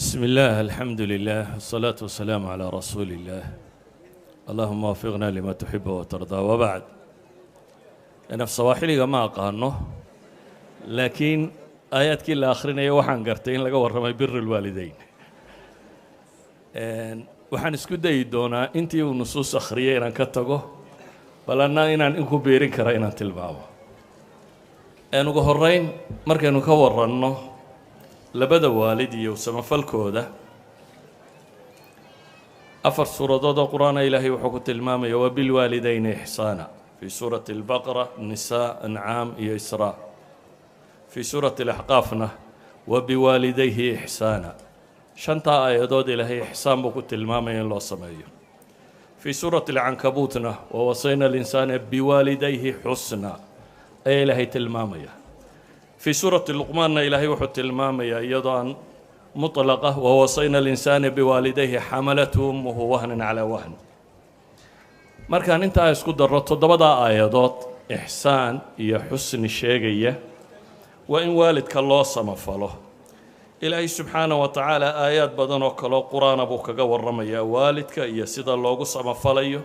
بسم الله، الحمد لله، والصلاة والسلام على رسول الله، اللهم وفقنا لما تحب وترضى، وبعد. أنا af sawaaxiliga ma aqaano, laakiin aayaadkii la akhrinayo waxaan gartay in laga warramay بر الوالدين. Waxaan isku dayi doonaa intii uu nusuus akhriyay inaan ka tago, bal anna inaan inku biirin kara inaan tilmaamo. Ugu horeyn, markaynu ka waranno labada waalid iyo samafalkooda, afar suuradood oo qur-aana Ilaahay wuxuu ku tilmaamaya وبالوالدين إحسانا في سورة البقرة، النساء، أنعام iyo Israa. في سورة الأحقاف na وبوالديه إحسانا. Shantaa aayadood Ilaahay ixsaan buu ku tilmaamaya in loo sameeyo. في سورة العنكبوت na ووصينا الإنسان بوالديه حسنا ayaa Ilaahay tilmaamaya. في سورة لقمان na Ilaahay wuxuu tilmaamayaa iyadoo aan mutlaqa ووصينا الإنسان بوالديه حملته أمه وهنا على وهن. Markaan intaa isku darro, toddobadaa aayadood ixsaan iyo xusni sheegaya waa in waalidka loo samafalo. Ilaahay subxaana wa tacaala aayaad badan oo kaloo qur-aana buu kaga warramayaa waalidka iyo sida loogu samafalayo.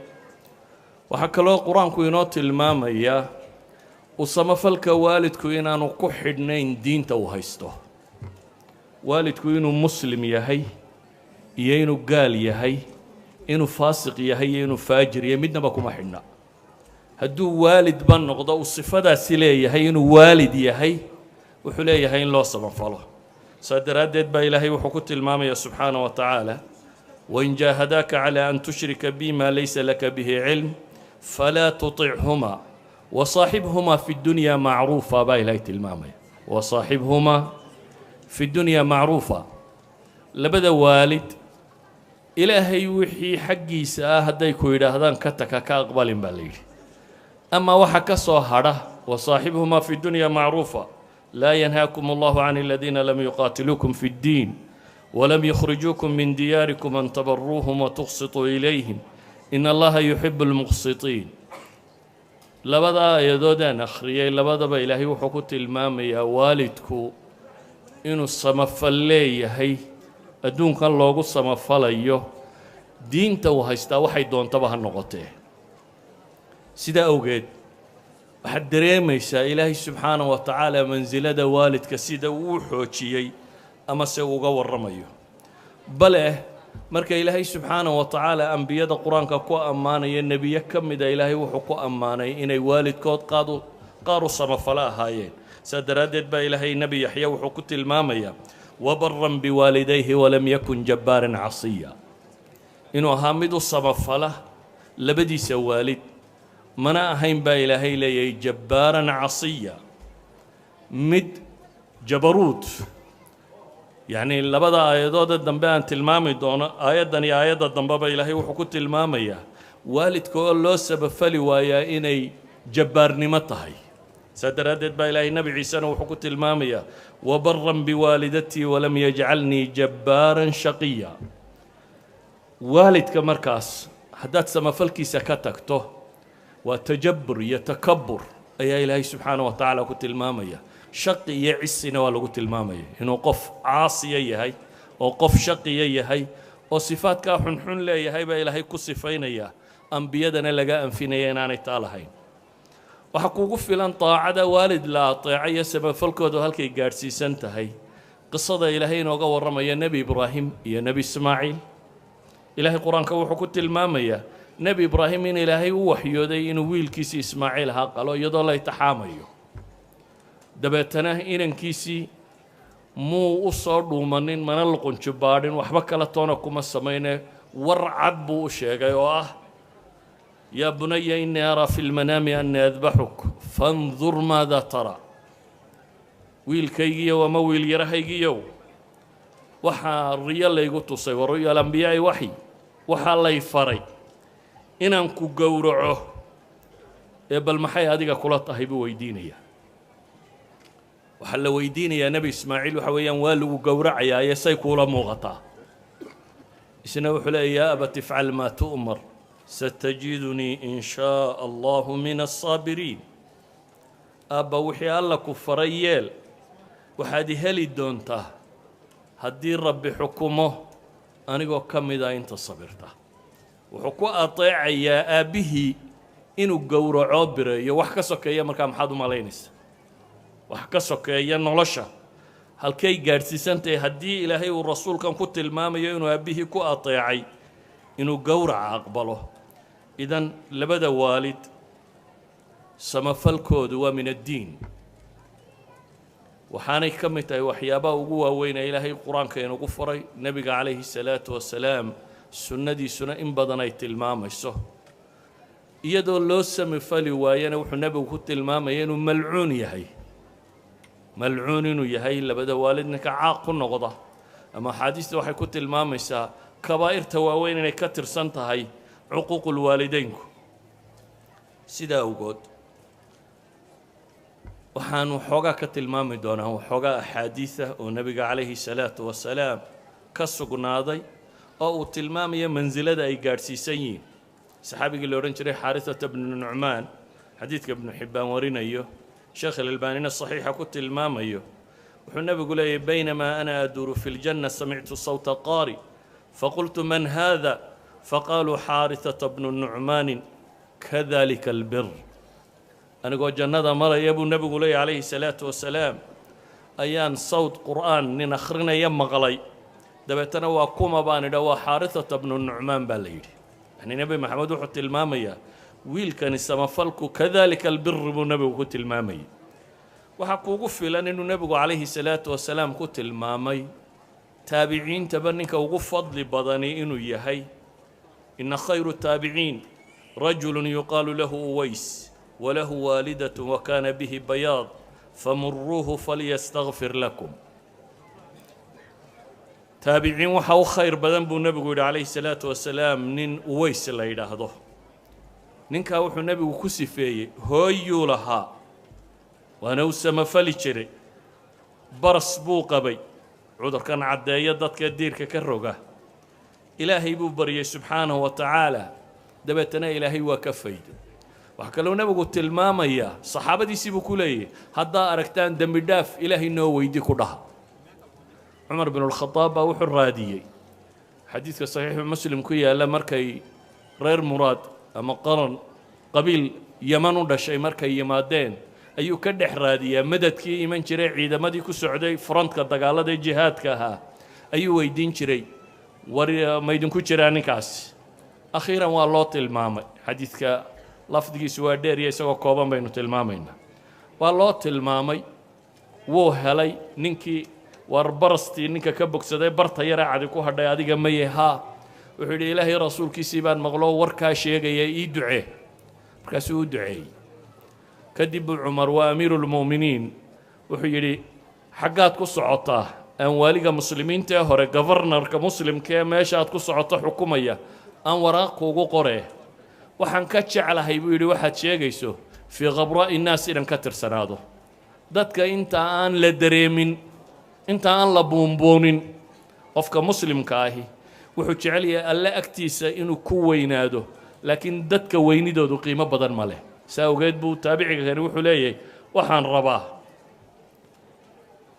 Waxaa kaloo qur-aanku inoo tilmaamayaa u samafalka waalidku inaanu ku xidhnayn diinta uu haysto. Waalidku inuu Muslim yahay iyo inuu gaal yahay, inuu faasiq yahay iyo inuu faajir yahay, midnaba kuma xidhna. Hadduu waalidba noqdo, uu sifadaasi leeyahay inuu waalid yahay, wuxuu leeyahay in loo samafalo. Saa daraaddeed baa Ilaahay wuxuu ku tilmaamaya subxaana wa tacaala: وإن جاهداك على أن تشرك بي ما ليس لك به علم فلا تطعهما وصاحبهما في الدنيا معروفا baa Ilaahay tilmaamaya. وصاحبهما في الدنيا معروفا. Labada waalid Ilaahay wixii xaggiisa ah hadday ku yidhaahdaan ka taka, ka aqbalin baa la yidhi. Ama waxa ka soo hadha, وصاحبهما في الدنيا معروفا. لا ينهاكم الله عن الذين لم يقاتلوكم في الدين ولم يخرجوكم من دياركم أن تبروهم وتقسطوا إليهم إن الله يحب المقسطين. Labada aayadoodaan akhriyay, labadaba Ilaahay wuxuu ku tilmaamayaa waalidku inuu samafal leeyahay, adduunkan loogu samafalayo, diinta uu haystaa waxay doontaba ha noqotee. Sidaa awgeed waxaad dareemaysaa Ilaahay subxaanaه wa tacaala mansilada waalidka sida uu xoojiyey ama se uga warramayo. Bale marka Ilaahay subxaanaه wa tacaala ambiyada qur-aanka ku ammaanaya, nebiye ka mida Ilaahay wuxuu ku ammaanay inay waalidkood qaadu qaar u samafalo ahaayeen. Saa daraaddeed baa Ilaahay Nebi Yaxya wuxuu ku tilmaamayaa وبرا بوالديه ولم يكن جبارا عصيا, inuu ahaa mid u samafala labadiisa waalid, mana ahayn baa Ilaahay leeyahay جبارا عصيا, mid jabaruud. Yacni labada aayadoode dambe aan tilmaami doono, aayaddan iyo aayadda dambeba, Ilaahay wuxuu ku tilmaamayaa waalidka oo loo sabafali waayaa inay jabbaarnimo tahay. Saa daraaddeed baa Ilaahay Nebi Ciisena wuxuu ku tilmaamayaa وبرا بوالدتي ولم يجعلني جبارا شقيا. Waalidka markaas haddaad samafalkiisa ka tagto, waa tajabur iyo takabur ayaa Ilaahay subxaana wa tacaala ku tilmaamaya. Shaqi iyo cisina waa lagu tilmaamaya, inuu qof caasiya yahay oo qof shaqiya yahay oo sifaadkaa xunxun leeyahay baa Ilaahay ku sifaynaya, ambiyadana laga anfinaya inaanay taa lahayn. Waxaa kugu filan daacada waalid la ateeca iyo samafalkoodu halkay gaadhsiisan tahay qisada Ilaahay inooga warramaya Nebi Ibraahim iyo Nebi Ismaaciil. Ilaahay qur-aanka wuxuu ku tilmaamayaa Nebi Ibraahim in Ilaahay u waxyooday inuu wiilkiisii Ismaaciil ahaa qalo iyadoo la itixaamayo. Dabeetana inankiisii muu u soo dhuumanin, mana luqunjubaadhin, waxba kala toona kuma samayne, war cad buu u sheegay oo ah: يا بني إني أرى في المنام أني أذبحك فانظر ماذا ترى. Wiilkaygiiyow ama wiil yarahaygiiyow, waxaa riyo laygu tusay, ورؤيا الأنبياء وحي, waxaa lay faray inaan ku gowraco, ee bal maxay adiga kula tahay buu weydiinayaa. Waxaa la weydiinayaa Nebi Ismaaciil waxa weeyaan: waa lagu gowracayaa ee say kuula muuqataa? Isna wuxuu leeya: يا أبت افعل ما تؤمر ستجدني إن شاء الله من الصابرين. Aabba, wixii Alla ku faray yeel, waxaad i heli doontaa Haddii Rabbi xukumo, anigoo ka mida inta sabirta. Wuxuu ku ateecayaa aabbihii inuu gowracoo bireeyo. Wax ka sokeeya markaa maxaad u malaynaysa? Wax ka sokeeya nolosha halkay gaadhsiisantahay, haddii Ilaahay uu rasuulkan ku tilmaamayo inuu aabbihii ku ateecay inuu gowraca aqbalo? Idan labada waalid samafalkoodu waa min addiin, waxaanay ka mid tahay waxyaabaha ugu waaweyn ee Ilaahay Qur-aanka inugu furay, Nebiga calayhi salaatu wasalaam sunnadiisuna in badan ay tilmaamayso. Iyadoo loo samafali waayana, wuxuu Nebigu ku tilmaamaya inuu malcuun yahay, malcuun inuu yahay labada waalid ninka caaq ku noqda. Ama axaadiista waxay ku tilmaamaysaa kabaa'irta waaweyn inay ka tirsan tahay cuquuqulwaalideynku. Sidaa awgood waxaanu xoogaa ka tilmaami doonaa waxoogaa axaadiida oo Nebiga calayhi salaatu wasalaam ka sugnaaday oo uu tilmaamayo mansilada ay gaadhsiisan yihiin. Saxaabigii la odhan jiray Xaarisata bnu Nucmaan, xadiidka Ibnu Xibbaan warinayo, Sheekh Alalbaanina saxiixa ku tilmaamayo, wuxuu Nebigu leeyahy: "Baynamaa ana aduuru fi ljanna samictu sawta qaari, faqultu: Man hada? Faqaaluu: Xaarisata bnu Nucmaanin, kadalika albir." Anigoo jannada maraya, buu Nebigu leeyahy calayhi salaatu wasalaam, ayaan sawd Qur'aan nin akhrinaya maqlay. Dabeetana "Waa kuma?" baan idha. "Waa Xaarisata bnu Nucmaan," baa la yidhi. Yani Nebi Maxamed wuxuu tilmaamayaa wiilkani samafalku kadalika albir buu Nebigu ku tilmaamayay. Waxaa kuugu filan inuu Nebigu calayhi salaatu wasalaam ku tilmaamay taabiciintaba ninka ugu fadli badani inuu yahay: "Ina khayru taabiciin rajulu yuqaalu lahu Uways, walahu waalidat wakana bihi bayaad, famuruuhu falyastakfir lakum." Taabiciin waxaa u khayr badan, buu Nebigu yidhi calayhi salaatu wasalaam, nin Uways la yidhaahdo. Ninkaa wuxuu Nebigu ku sifeeyey hooyuu lahaa, waana u samafali jiray, baras buu qabay, cudurkan caddeeya dadka diirka ka roga. Ilaahay buu baryey subxaanahu wa tacaala, dabeetana Ilaahay waa ka faydo. Waxaa kaloo Nebigu tilmaamayaa, saxaabadiisii buu ku leeyahy: "Haddaa aragtaan, dembi dhaaf Ilaahay noo weydi ku dhaha." Cumar binulkhadaab baa wuxuu raadiyey, xadiidka Saxiixu Muslim ku yaalla, markay reer Muraad ama qaran qabiil Yaman u dhashay markay yimaadeen, ayuu ka dhex raadiyaa madadkii iman jiray, ciidamadii ku socday frontka dagaalada ee jihaadka ahaa. Ayuu weydiin jiray: "War ma idinku jiraa ninkaasi?" Akhiiran waa loo tilmaamay. Xadiidka lafdigiisu waa dheeriya, isagoo kooban baynu tilmaamaynaa. Waa loo tilmaamay, wuu helay ninkii. "War barastii ninka ka bogsaday, barta yare cadi ku hadhay, adiga maye?" "Haa." Wuxuu yidhi: "Ilaahay rasuulkiisii baan maqloo warkaa sheegaya, ii ducee." Markaasuu u duceeyey. Kadib buu Cumar, waa amiiruulmu'miniin, wuxuu yidhi: "Xaggaad ku socotaa? Aan waaliga muslimiinta ee hore, governorka muslimka ee meesha aad ku socoto xukumaya, aan waraaq kuugu qoree." "Waxaan ka jeclahay," buu yidhi, "waxaad sheegayso fii khabraa'i nnaas inaan ka tirsanaado, dadka inta aan la dareemin, inta aan la buunbuunin." Qofka muslimka ahi wuxuu jecel yahay Alle agtiisa inuu ku weynaado, laakiin dadka weynidoodu qiimo badan ma leh. Saa awgeed buu taabiciga kani wuxuu leeyahay: "Waxaan rabaa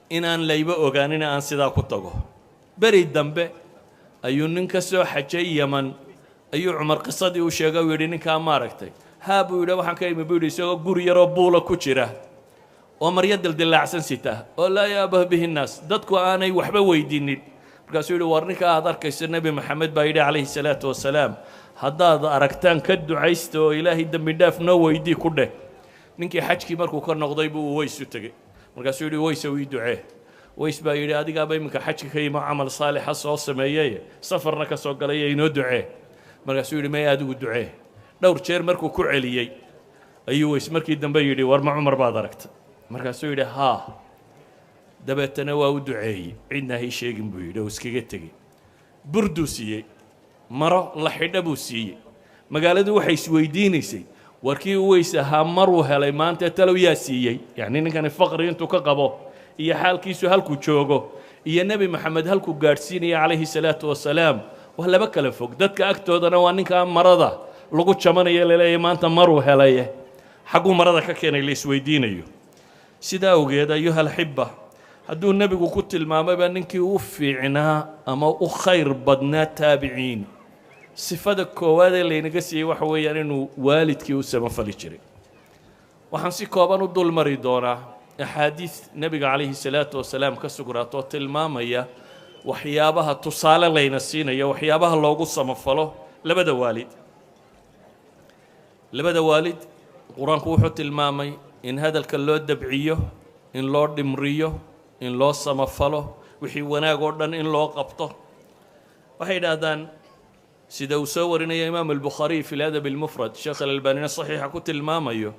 inaan layba ogaanin, aan sidaa ku tago." Beri dambe ayuu nin ka soo xajay Yaman ayuu Cumar qisadii u sheegay. U yidhi: "Ninkaa maaragtay?" "Haa," buu yidhi. "Waxaan ka imi," buu yidhi, "isagoo guri yaroo buula ku jira oo maryo dildilaacsan sita oo laa yaabah bihi nnaas, dadku aanay waxba weydiinin." Markaasuu yidhi: "War ninka aad arkayso, Nebi Maxamed baa yidhi calayhi salaatu wasalaam, haddaad aragtaan ka ducaysta oo Ilaahay dembi dhaaf noo weydii ku dheh." Ninkii xajkii markuu ka noqday buu Uways u tegey. Markaasuu yidhi: "Uwaysow, ii ducee." Uways baa yidhi: "Adigaaba iminka xajka ka yimo, camal saalixa soo sameeyey, safarna ka soo galay, inoo ducee." Markaasuu yidhi: "May, adigu ducee." Dhowr jeer markuu ku celiyey ayuu Uways markii dambe yidhi: "War ma Cumar baad aragta?" Markaasuu yidhi: "Haa." Dabeetana waa u duceeyey. "Cidna hay sheegin," buu yidhi, oo iskaga tegey. Burduu siiyey, maro la xidha buu siiyey. Magaaladu waxay isweydiinaysay: warkii Uweys ahaa maruu helay maanta, talow yaa siiyey? Yacni ninkani faqri intuu ka qabo iyo xaalkiisu halkuu joogo iyo Nebi Maxamed halkuu gaadhsiinaya calayhi salaatu wasalaam waa laba kala fog. Dadka agtoodana waa ninkaa marada lagu jamanayo, laleeyahy maanta maruu helaye, xagguu marada ka keenay la isweydiinayo. Sidaa awgeed, ayuha alxiba, Hadduu nebigu ku tilmaamayba ninkii u fiicnaa ama u khayr badnaa taabiciin, sifada koowaad ee laynaga siiyey waxa weeyaan inuu waalidkii u samafali jiray. Waxaan si kooban u dul mari doonaa axaadiis nebiga calayhi salaatu wasalaam ka sugnaatoo tilmaamaya waxyaabaha tusaale layna siinayo, waxyaabaha loogu samafalo labada waalid. Labada waalid Qur-aanku wuxuu tilmaamay in hadalka loo dabciyo, in loo dhimriyo, in loo samafalo, wixii wanaag oo dhan in loo qabto. Waxay yidhaahdaan, sida uu soo warinaya Imaam Albukhaariy fi ladab almufrad, Sheekh Alalbaanina saxiixa ku tilmaamayo,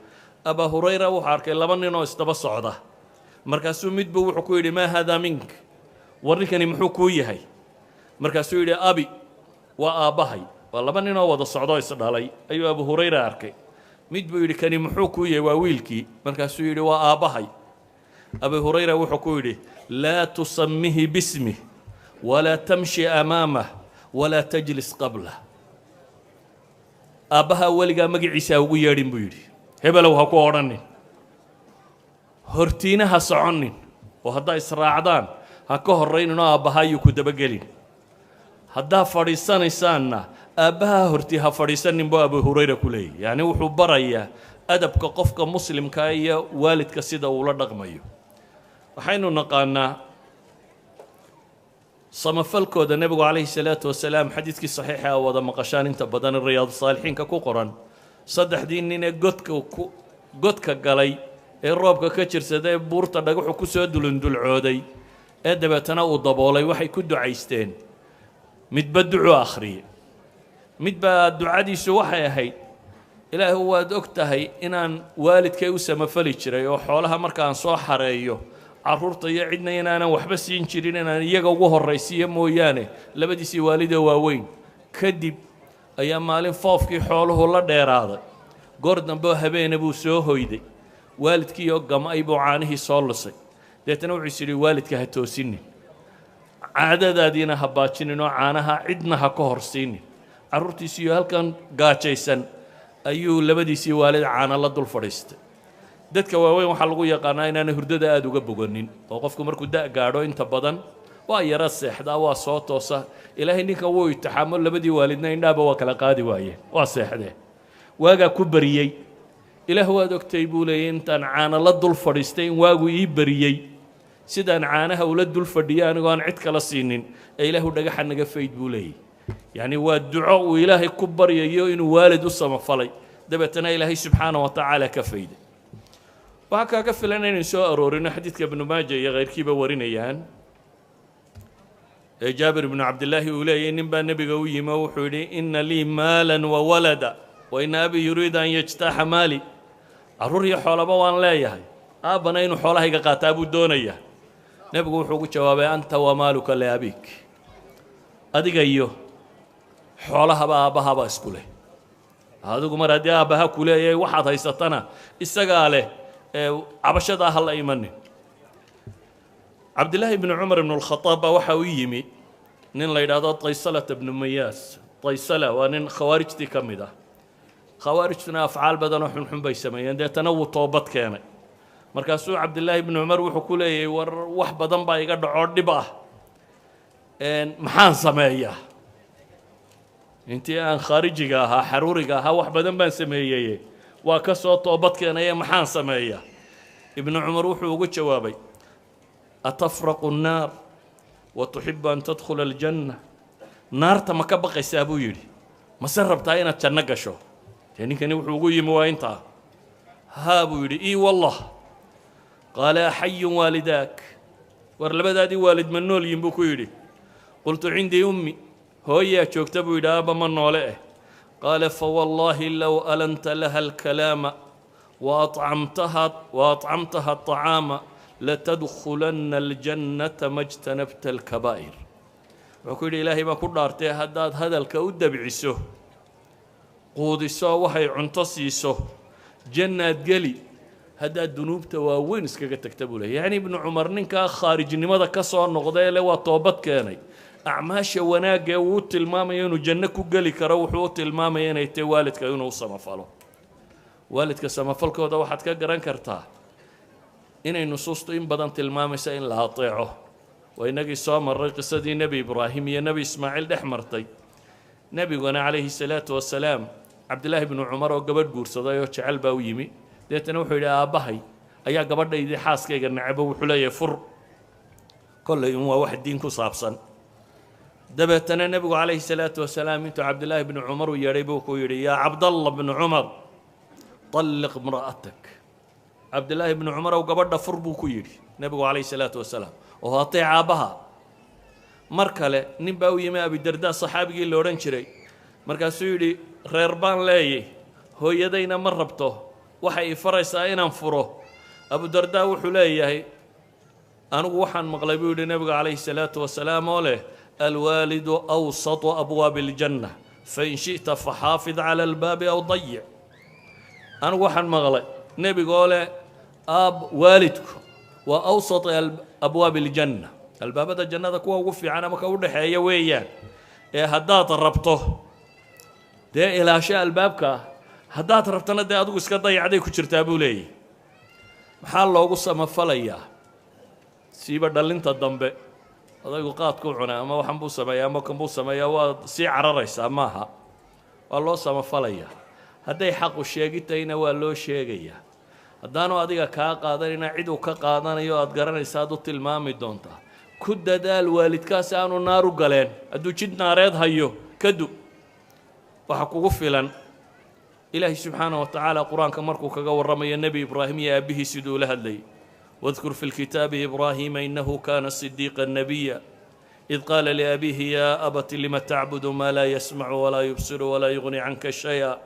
Abaa Hurayra wuxuu arkay laba nin oo isdaba socda. Markaasuu midbu wuxuu ku yidhi: "Maa haadaa mink?" War ninkani muxuu kuu yahay? Markaasuu yidhi: "Abi, waa aabbahay." Waa laba nin oo wada socdoo isdhalay ayuu Abu Hurayra arkay. Mid buu yidhi: "Kani muxuu kuu yahay?" Waa wiilkii. Markaasuu yidhi: "Waa aabbahay." Abu Hurayra wuxuu ku yidhi: "Laa tusamihi bismih, walaa tamshi amaamah, walaa tajlis qablah." Aabbaha weligaa magaciisa ha ugu yeedhin, buu yidhi. Hebelow ha ku odhanin, hortiina ha soconin, oo haddaa israacdaan ha ka horraynin oo aabbahaayuu ku dabagelin. Haddaa fadhiisanaysaanna aabbaha hortii ha fadhiisanin, buu Abu Hurayra ku leeyahy. Yacni wuxuu barayaa adabka qofka muslimkaa iyo waalidka sida uula dhaqmayo. Waxaynu naqaanaa samafalkooda nebigu calayhi salaatu wasalaam, xadiidkii saxiixa a wada maqashaan inta badan, Riyaadu Saalixiinka ku qoran, saddexdii nin ee godka ku godka galay ee roobka ka jirsada ee buurta dhagaxu ku soo dulundulcooday ee dabeetana uu daboolay. Waxay ku ducaysteen, midba ducuu akhriyey. Mid baa ducadiisu waxay ahayd: "Ilaahu, waad og tahay inaan waalidkay u samafali jiray, oo xoolaha markaan soo xareeyo carruurta iyo cidna inaanan waxba siin jirin inaan iyaga ugu horraysiiyo mooyaane." Labadiisii waalidoo waaweyn kadib ayaa maalin foofkii xooluhu la dheeraaday. Goor dambe oo habeena buu soo hoyday. Waalidkiioo gam-ay buu caanihii soo lusay. Deetana wuxuu is yidhi: "Waalidka ha toosinin, caadadaadiina ha baajinin, oo caanaha cidna ha ka horsiinin." Carruurtiisiiyo halkan gaajaysan ayuu labadiisii waalid caana la dul fadhiistay. Dadka waaweyn waxaa lagu yaqaanaa inaanay hurdada aada uga boganin, oo qofku markuu da' gaadho inta badan waa yaro seexdaa, waa soo toosa. Ilaahay ninkan wuu itixaamo, labadii waalidna indhaaba waa kala qaadi waayeen, waa seexdeen. Waagaa ku bariyey. "Ilaah, waad ogtay," buu leeyay, "intaan caana la dul fadhiistay in waagu ii bariyey, sidaan caanaha ula dul fadhiyay anigoo aan cid kala siinin, ee Ilaahu dhagaxa naga fayd," buu leeyay. Yacni waa duco uu Ilaahay ku baryayo inuu waalid u samafalay, dabeetana Ilaahay subxaana wa tacaala ka fayday. Waxaa kaaga filan inaynu soo aroorino xadiidka Ibnu Maaja iyo keyrkiiba warinayaan ee Jaabir ibnu Cabdillaahi uu leeyay: nin baa nebiga u yimi oo wuxuu yidhi: "Ina lii maala wa walada, wa ina abii yuriidu an yajtaaxa maali." Carruur iyo xoolaba waan leeyahay, aabbana inuu xoolahayga qaataa buu doonayaa. Nebigu wuxuu ugu jawaabay: "Anta wamaaluka liabiik." Adiga iyo xoolahaba aabbahabaa isku leh. Adigu mar haddii aabbaha ku leeyahay, waxaad haysatana isagaa leh, ee cabashadaa ha la imanin. Cabdillaahi ibnu Cumar ibnu Lkhadaab baa waxa u yimi nin la yidhaahdo Taysalata bnu Mayaas. Taysala waa nin khawaarijtii ka mid ah. Khawaarijtuna afcaal badanoo xunxun bay sameeyeen. Deetana wuu toobad keenay. Markaasuu Cabdillaahi ibnu Cumar wuxuu ku leeyahay: "War wax badan baa iga dhacoo dhib ah, maxaan sameeyaa? Intii aan khaarijiga ahaa, xaruuriga ahaa, wax badan baan sameeyey, waa ka soo toobad keenaye, maxaan sameeyaa?" Ibnu Cumar wuxuu ugu jawaabay: "Atafraqu nnaar wa tuxibu an tadkhula aljanna?" Naarta ma ka baqaysaa, buu yidhi, mase rabtaa inaad janno gasho? Dee ninkani wuxuu ugu yimi waa intaa. "Haa," buu yidhi. "Ii wallah." Qaala: "Axayun waalidaak?" War labadaadii waalid ma nool yihin, buu ku yidhi. "Qultu cindii ummi." Hooyaa joogta, buu yidhi, aabba ma noole eh. Qaala: "Fawallaahi low alanta laha alkalaama waacamtaha aطacaama latadkhulanna aljannata ma jtanabta alkabaa'ir." Wuxuu ku yidhi: "Ilaahay baa ku dhaartay, haddaad hadalka u dabciso, quudiso, waxay cunto siiso, jannaad geli haddaad dunuubta waaweyn iskaga tagta," buu leey. Yacni Ibnu Cumar ninkaa khaarijnimada ka soo noqday le waa toobad keenay, acmaasha wanaagga ee uu tilmaamayo inuu janno ku geli karo, wuxuu u tilmaamaya inay tahay waalidka inuu samafalo. Waalidka samafalkooda waxaad ka garan kartaa Inay nusuustu in badan tilmaamaysa in la ateeco waa inagii soo marray qisadii Nebi Ibraahim iyo Nebi Ismaaciil dhex martay. Nebiguna calayhi salaatu wasalaam, Cabdillaahi bnu Cumar oo gabadh guursaday oo jecel baa u yimi. Deetana wuxuu yidhi: "Aabbahay ayaa gabadhaydii xaaskayga necbo, wuxuu leeyahay fur." Kollay un waa wax diin ku saabsan. Dabeetana nebigu calayhi salaatu wasalaam intuu Cabdillaahi bnu Cumar u yeedhay buu ku yidhi: "Yaa Cabdallah bnu Cumar, طalliq imra'atak." "Cabdillaahi bnu Cumarow, gabadha fur," buu ku yidhi nebigu calayhi salaatu wasalaam, oo ateec aabbaha. Mar kale nin baa u yimi, Abidardaa saxaabigii la odhan jiray. Markaasuu yidhi: "Reer baan leeyay, hooyadayna ma rabto, waxay i faraysaa inaan furo." Abudardaa wuxuu leeyahay: "Anigu waxaan maqlay," buu yidhi, "nebiga calayhi salaatu wasalaam oo leh: alwaalidu awsatu abwaabi aljanna, fain shi'ta faxaafid cala albaabi aw dayic." Anigu waxaan maqlay nebigoo leh aab waalidku waa awsat abwaabi aljanna, albaabada jannada kuwa ugu fiican ama ka u dhexeeya weeyaan, ee haddaad rabto dee ilaasho albaabka ah, haddaad rabtana dee adigu iska dayacday ku jirtaa," buu leeyahy. Maxaa loogu samafalayaa? Siiba dhallinta dambe, odaygu qaadku cunaa ama waxan buu sameeyaa ama kan buu sameeyaa, waad sii cararaysaa. Maaha, waa loo samafalayaa. Hadday xaqu sheegitayna waa loo sheegayaa. Haddaanu adiga kaa qaadanayna, cid uu ka qaadanayo aad garanaysa aad u tilmaami doontaa. Ku dadaal waalidkaasi aanu naar u galeen. Hadduu jid naareed hayo, kadu waxa kugu filan Ilaahay subxaanaه wa tacaala qur-aanka markuu kaga warramayo Nebi Ibraahim iyo aabbihii siduu ula hadlayay: "واذكر في الكتاب إبراهيم إنه كان صديقا نبيا إذ قال لأبيه يا أبت لم تعبد ما لا يسمع ولا يبصر ولا يغني عنك شيئا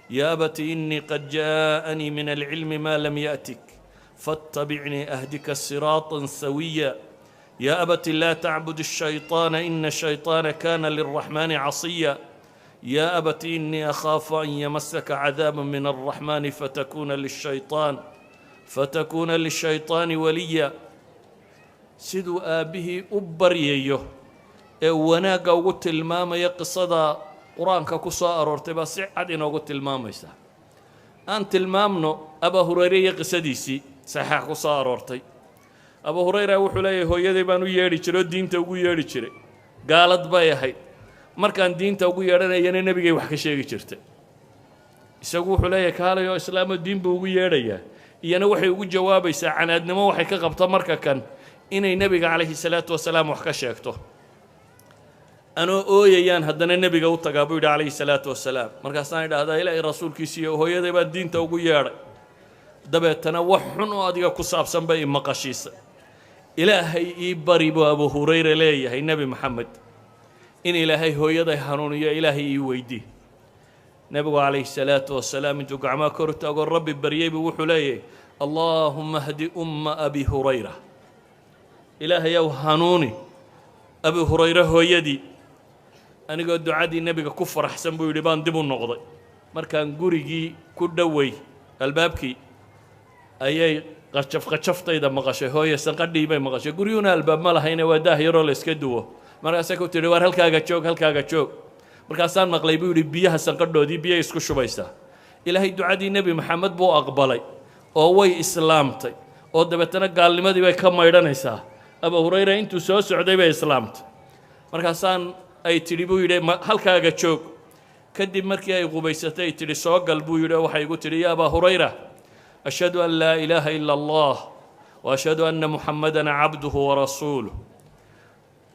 يا أبت إني قد جاءني من العلم ما لم يأتك فاتبعني أهدك صراطا سويا يا أبت لا تعبد الشيطان إن الشيطان كان للرحمن عصيا يا أبت إني أخاف أن يمسك عذاب من الرحمن فتكون للشيطان وليا." Siduu aabbihii u baryayo ee wanaagga ugu tilmaamaya, qisada qur-aanka ku soo aroortay baa si cad inoogu tilmaamaysa. Aan tilmaamno Abaa Hurayre iyo qisadiisii saxiixa ku soo aroortay. Abu Hurayra wuxuu leeyahay: "Hooyaday baan u yeedhi jiray oo diinta ugu yeedhi jiray. Gaalad bay ahayd. Markaan diinta ugu yeedhanayana nebigay wax ka sheegi jirtay." Isagu wuxuu leeyahay: "Kaalay oo islaamo," diin buu ugu yeedhayaa. Iyana waxay ugu jawaabaysaa canaadnimo waxay ka qabto marka kan inay nebiga calayhi salaatu wasalaam wax ka sheegto. "Anoo ooyayaan haddana nebiga u tagaa," buu yidhi calayhi salaatu wasalaam. "Markaasaan idhaahdaa: Ilaahay rasuulkiisiiyo, hooyaday baan diinta ugu yeedhay, dabeetana wax xun oo adiga ku saabsan bay imaqashiisa. Ilaahay ii bari," buu Abu Hurayra leeyahay, "Nebi Maxamed in Ilaahay hooyaday hanuuniyo Ilaahay ii weydii." Nebigu calayhi salaatu wasalaam intuu gacmaha kor u taagoo Rabbi baryey buu wuxuu leeyahay: "اللهم اهد أم أبي هريرة." Ilaahayow, hanuuni Abi Hurayre hooyadii. "Anigoo ducadii nebiga ku faraxsan," buu yidhi, "baan dib u noqday. Markaan gurigii ku dhowey albaabkii ayay qajaf qajaftayda maqashay hooye, sanqadhii bay maqashay. Guryuhuna albaab ma lahayne, waa daah yaroo la iska duwo. Markaasay ku tidhi: 'Waar, halkaaga joog, halkaaga joog.' Markaasaan maqlay," buu yidhi, "biyaha sanqadhoodii, biyay isku shubaysaa. Ilaahay ducadii Nebi Maxamed buu aqbalay oo way islaamtay, oo dabeetana gaalnimadii bay ka maydhanaysaa." Abu Hurayra intuu soo socday bay islaamtay. "Markaasaan ay tidhi," buu yidhi, "halkaaga joog. Kadib markii ay qubaysatay ay tidhi: Soo gal," buu yidhi, oo waxay igu tidhi: 'Ya Abaa Hurayra, أشهد أن لا إله إلا الله وأشهد أن محمدا عبده ورسوله."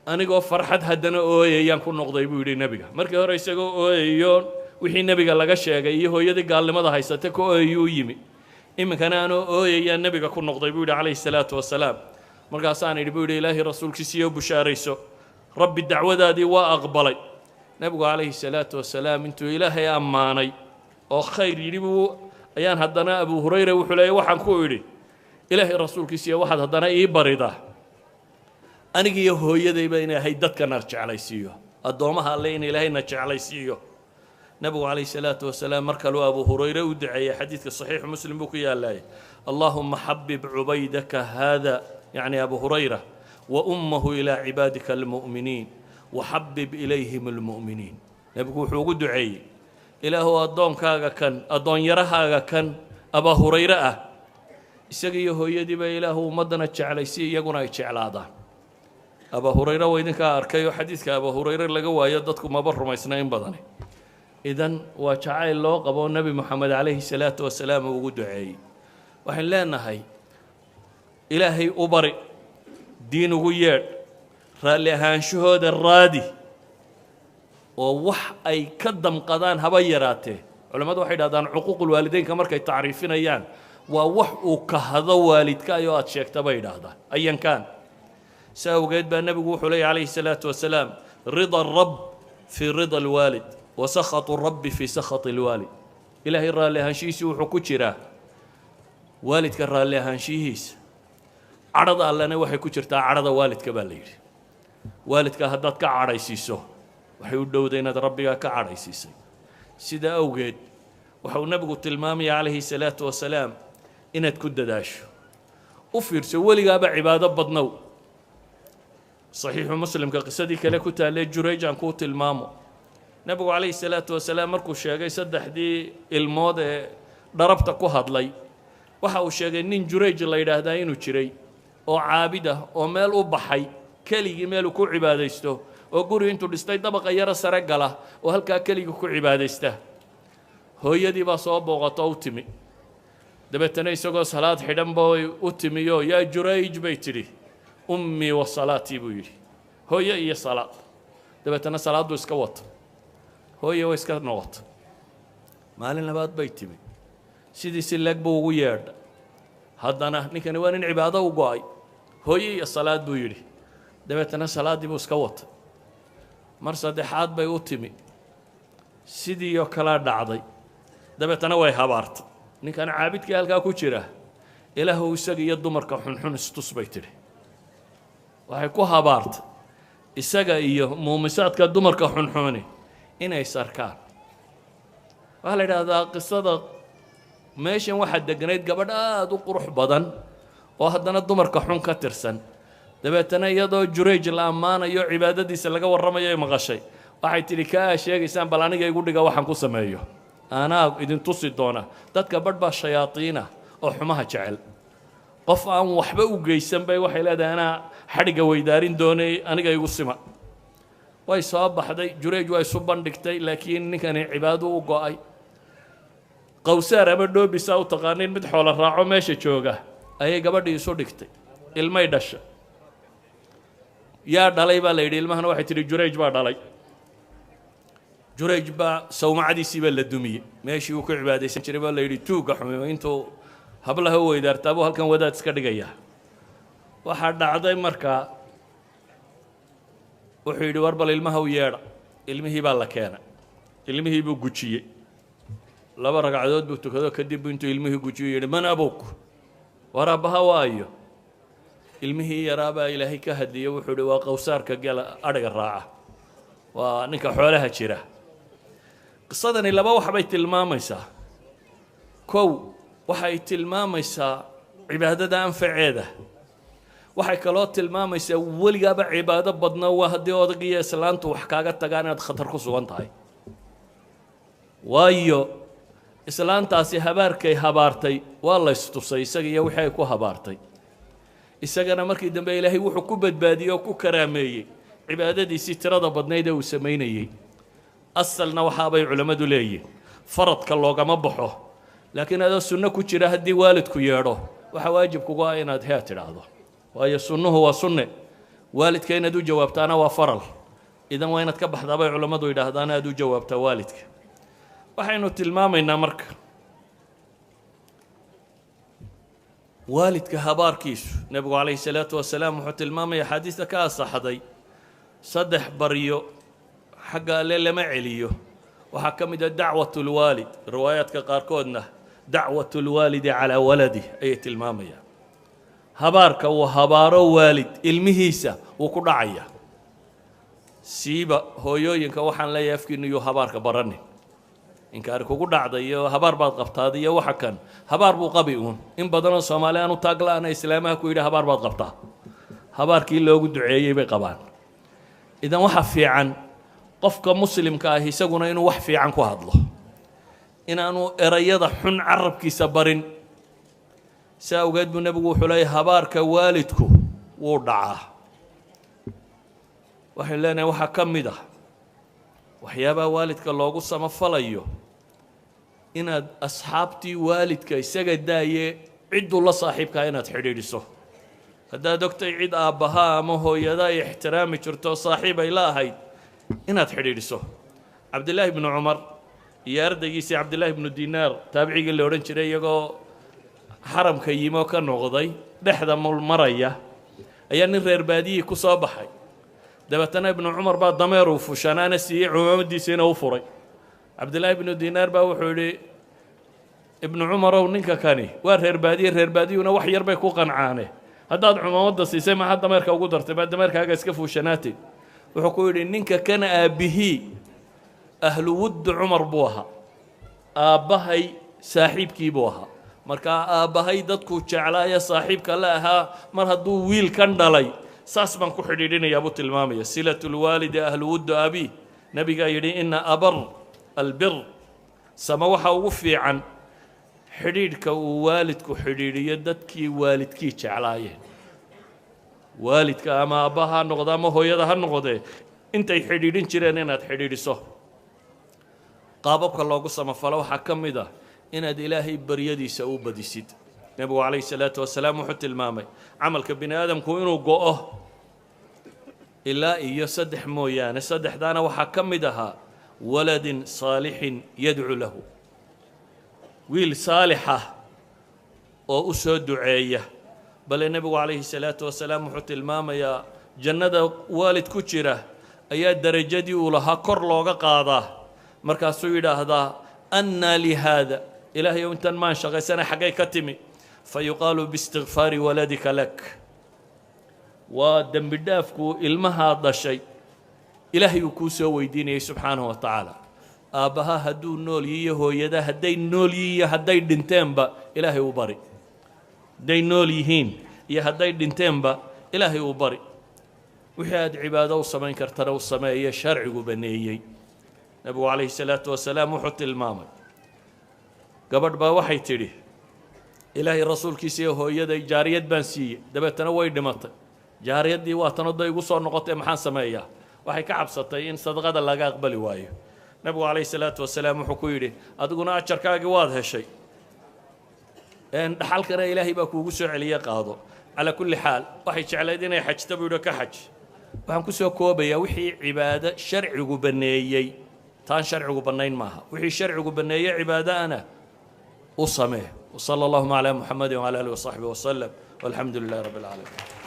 Anigoo farxad haddana ooyayaan ku noqday," buu yidhi nebiga. Markii hore isagoo ooyayo wixii nebiga laga sheegay iyo hooyadii gaalnimada haysata ka ooyayuu u yimi. Iminkana anoo ooyayaan nebiga ku noqday," buu yidhi calayhi salaatu wasalaam. "Markaasaan idhi," buu yidhi, "Ilaahay rasuulkiisiiyo, bushaarayso, Rabbi dacwadaadii waa aqbalay." Nebigu calayhi salaatu wasalaam intuu Ilaahay ammaanay oo khayr yidhi buu ayaan haddana, Abu Hurayra wuxuu leeyay, waxaan ku idhi: 'Ilaahay rasuulkiisiiyo, waxaad haddana ii baridaa anigiiyo hooyadayba in Ilaahay dadkana jeclaysiiyo, addoommaha Alle in Ilaahayna jeclaysiiyo.' Nebigu calayhi salaatu wasalaam mar kaluu Abu Hurayre u duceeyey. Xadiidka Saxiixu Muslim buu ku yaalaayay: "اللهم حبب عبيدك هذا," yacni Abu Hurayra, "وأمه إلى عبادك المؤمنين وحبب إليهم المؤمنين." Nebigu wuxuu ugu duceeyey: "Ilaahu, addoonkaaga kan, addoonyarahaaga kan Abaa Hurayre ah Isaga iyo hooyadiiba Ilaahu ummaddana jeclay si iyaguna ay jeclaadaan. Aba Hurayre waa idinkaa arkay, oo xadiidka Aba Hurayre laga waayo dadku maba rumaysna in badani. Idan waa jacayl loo qabo Nebi Moxamed calayhi salaatu wasalaam uu ugu duceeyey. Waxaynu leenahay, Ilaahay u bari, diin ugu yeedh, raalli ahaanshahooda raadi, oo wax ay ka damqadaan haba yaraatee. Culammadu waxay dhahdaan, cuquuqulwaalideynka markay tacriifinayaan, waa wax uu kahdo waalidka ayoo aad sheegta, bay idhaahdaan ayankaan. Si awgeed baa nebigu wuxuu leeyay calayhi salaatu wasalaam: "Rida الرب في رضا الوالد وسخط الرب في سخط الوالد." Ilaahay raalli ahaanshihiisi wuxuu ku jiraa waalidka raalli ahaanshihiisa, cadhada Allena waxay ku jirtaa cadhada waalidka, baa la yidhi. Waalidka haddaad ka cadhaysiiso, waxay u dhowday inaad Rabbigaa ka cadhaysiisay. Sidaa awgeed waxa uu nebigu tilmaamaya calayhi salaatu wasalaam inaad ku dadaasho. U fiirso, weligaaba cibaado badnow. Saxiixu Muslimka qisadii kale ku taallee Jurayj aan kuu tilmaamo. Nebigu calayhi salaatu wasalaam markuu sheegay saddexdii ilmood ee dharabta ku hadlay, waxa uu sheegay nin Jurayj la yidhaahdaa inuu jiray oo caabid ah, oo meel u baxay keligii, meeluu ku cibaadaysto, oo guri intuu dhistay dabaqa yaro sare gala oo halkaa keligii ku cibaadaysta. Hooyadii baa soo booqato u timi. Dabeetana isagoo salaad xidhan bay u timiyo. "Yaa Jurayj," bay tidhi. "أمي وصلاتي," buu yidhi, "hooyo iyo salaad." Dabeetana salaaddu iska wato, hooye way iska noqoto. Maalin labaad bay timi, sidii si leeg buu ugu yeedha. Haddana ninkani waa nin cibaado u go-ay. "Hooye iyo salaad," buu yidhi. Dabeetana salaaddii buu iska watay. Mar saddexaad bay u timi, sidii oo kalea dhacday. Dabeetana way habaartay ninkan caabidkii halkaa ku jira. "Ilaahu isaga iyo dumarka xunxun istus," bay tidhi. Waxay ku habaartay isaga iyo muumisaadka dumarka xunxuni inay sarkaan. Waxaa la idhaahdaa qisada, meeshan waxaa deganayd gabadh aada u qurux badan oo haddana dumarka xun ka tirsan. Dabeetana iyadoo Jurayj la ammaanayo, cibaadadiisa laga warramayo, ay maqashay. Waxay tidhi: "Kaa sheegaysaan, bal aniga igu dhiga, waxaan ku sameeyo anaa idin tusi doona." Dadka badh baa shayaadiina oo xumaha jecel. Qof aan waxba u geysan bay waxay leedahay: "Anaa xadhigga weydaarin doonay, aniga igu sima." Way soo baxday, Jurayj waa isu bandhigtay, laakiin ninkani cibaado u go-ay. Qawsaar ama dhoobisaa u taqaanin, mid xoolo raaco meesha jooga, ayay gabadhii isu dhigtay. Ilmay dhasha. "Yaa dhalay?" baa la yidhi ilmahana. Waxay tidhi: "Jurayj baa dhalay." Jurayj baa sawmacadiisii baa la dumiyey, meeshii uu ku cibaadaysan jiray baa la yidhi: "Tuugga xumi intuu hablaha u weydaartaa buu halkan wadaad iska dhigayaa." Waxaa dhacday markaa wuxuu yidhi: "War bal ilmaha u yeedha." Ilmihii baa la keenay. Ilmihii buu gujiyey, laba ragcadood buu tukado. Kadib buu intuu ilmihii gujiyo yidhi: "من أبوك?" War aabbaha waayo? Ilmihii yaraabaa Ilaahay ka hadliye. Wuxuu ihi: "Waa qawsaarka gela adhiga raaca, waa ninka xoolaha jira." Qisadani laba wax bay tilmaamaysaa. Kow, waxay tilmaamaysaa cibaadada anfaceeda. Waxay kaloo tilmaamaysaa weligaaba cibaado badna waa haddii odaygiiyo islaantu wax kaaga tagaan inaad khatar ku sugan tahay, waayo islaantaasi habaarkay habaartay waa la ystusay, isaga iyo wixii ay ku habaartay. Isagana markii dambe Ilaahay wuxuu ku badbaadiyey oo ku karaameeyey cibaadadiisii tirada badnayd ee uu samaynayey. Asalna waxaabay culammadu leeyihin, faradka loogama baxo, laakiin adoo sunno ku jira haddii waalidku yeedho, waxaa waajib kugu ah inaad hee tidhaahdo, waayo sunnuhu waa sunne, waalidka inaad u jawaabtaana waa faral. Idan waa inaad ka baxdaa, bay culammadu yidhaahdaan, aad u jawaabtaa waalidka. Waxaynu tilmaamaynaa marka waalidka habaarkiisu. Nebigu calayhi salaatu wasalaam wuxuu tilmaamaya axaadiista ka asaxday, saddex baryo xagga Alle lama celiyo. Waxaa ka mid a دعوة الوالد. Riwaayaadka qaarkoodna دعوة الوالد على ولده ayay tilmaamayaan. Habaarka uu habaaro waalid ilmihiisa wuu ku dhacaya. Siiba hooyooyinka waxaan leeyahay, afkiinu yuu habaarka baranin. Inkaari kugu dhacday iyo habaar baad qabtaad iyo waxa kan, habaar buu qabi uun. In badanoo Soomaali aanu taag la-ana islaamaha ku yidhi: "Habaar baad qabtaa." Habaarkii loogu duceeyey bay qabaan. Idan waxa fiican qofka muslimka ah isaguna inuu wax fiican ku hadlo, inaanu erayada xun carabkiisa barin. Si awgeed buu nebigu wuxuu leeyahy habaarka waalidku wuu dhacaa. Waxaynu leenahay waxaa ka mid ah waxyaabaha waalidka loogu samafalayo inaad asxaabtii waalidka isaga daaye cidduu la saaxiibkaa inaad xidhiidhiso. Haddaad ogtay cid aabbahaa ama hooyada ay ixtiraami jirto saaxiib ay la ahayd inaad xidhiidhiso. Cabdillaahi bnu Cumar iyo ardaygiisii Cabdillaahi bnu Dinaar, taabicigii la odhan jiray, iyagoo xaramka yimi oo ka noqday dhexda mulmaraya ayaa nin reer baadiyihii ku soo baxay. Dabeetana Ibnu Cumar baa dameer uu fushanaana siiyey, cumaamadiisiina u furay. Cabdillaahi bnu Dinaar baa wuxuu yidhi, Ibnu Cumarow, ninka kani waa reer baadiye, reer baadiyuhuna wax yar bay ku qancaane, haddaad cumaamadda siisay maxaa dameerka ugu dartay? Maa dameerkaaga iska fuushanaatid? Wuxuu ku yidhi, ninka kana aabbihii ahlu wuddi Cumar buu ahaa, aabbahay saaxiibkii buu ahaa. Markaa aabbahay dadkuu jeclaaya saaxiibka la ahaa, mar hadduu wiilkan dhalay saas baan ku xidhiidhinayaa buu tilmaamaya. Silatu lwaalidi ahlu wuddu abiih. Nebigaa yidhi ina abar albir, sama waxa ugu fiican xidhiidhka uu waalidku xidhiidhiyo dadkii waalidkii jeclaayeen. Waalidka ama aabbaha ha noqdo ama hooyada ha noqdee, intay xidhiidhin jireen inaad xidhiidhiso. Qaababka loogu samafalo waxaa ka mid ah inaad Ilaahay baryadiisa u badisid. Nebigu calayhi salaatu wasalaam wuxuu tilmaamay camalka bini aadamku inuu go'o ilaa iyo saddex mooyaane. Saddexdaana waxaa ka mid ahaa waladin saalixin yadcu lahu, wiil saalixa oo u soo duceeya. Bale nebigu calayhi salaatu wasalaam wuxuu tilmaamayaa jannada waalid ku jira ayaa derajadii uu lahaa kor looga qaadaa. Markaasuu yidhaahdaa, annaa li haada, Ilaahay ow, intan maan shaqaysana xaggay ka timi? Fa yuqaalu biistikfaari waladika lak, waa dembi dhaafku ilmahaa dhashay Ilaahay uu kuu soo weydiinayay subxaanahu wa tacaala. Aabbaha hadduu nool yihiyo hooyada hadday nool yihiin iyo hadday dhinteenba Ilaahay u bari. Hadday nool yihiin iyo hadday dhinteenba Ilaahay uu bari. Wixii aad cibaado u samayn kartana u sameeye sharcigu baneeyey. Nebigu calayhi salaatu wasalaam wuxuu tilmaamay, gabadh baa waxay tidhi, Ilaahay rasuulkiisa iyo hooyaday jaariyad baan siiyey, dabeetana way dhimatay, jaariyaddii waa tan oday igu soo noqotay, maxaan sameeyaa? Waxay ka cabsatay in sadaqada laga aqbali waayo. Nebigu calayhi salaatu wasalaam wuxuu ku yidhi, adiguna ajarkaagii waad heshay, dhaxalkana Ilaahay baa kuugu soo celiye, qaado. Calaa kulli xaal waxay jeclayd inay xajta, buu yidhi ka xaj. Waxaan ku soo koobayaa wixii cibaado sharcigu banneeyey, taan sharcigu bannayn maaha, wixii sharcigu banneeyey cibaado ana u samee. Wsala allahuma calaa Muxamadi wcala alihi wasaxbihi wasalam, walxamdu lilahi rabbi alcaalamiin.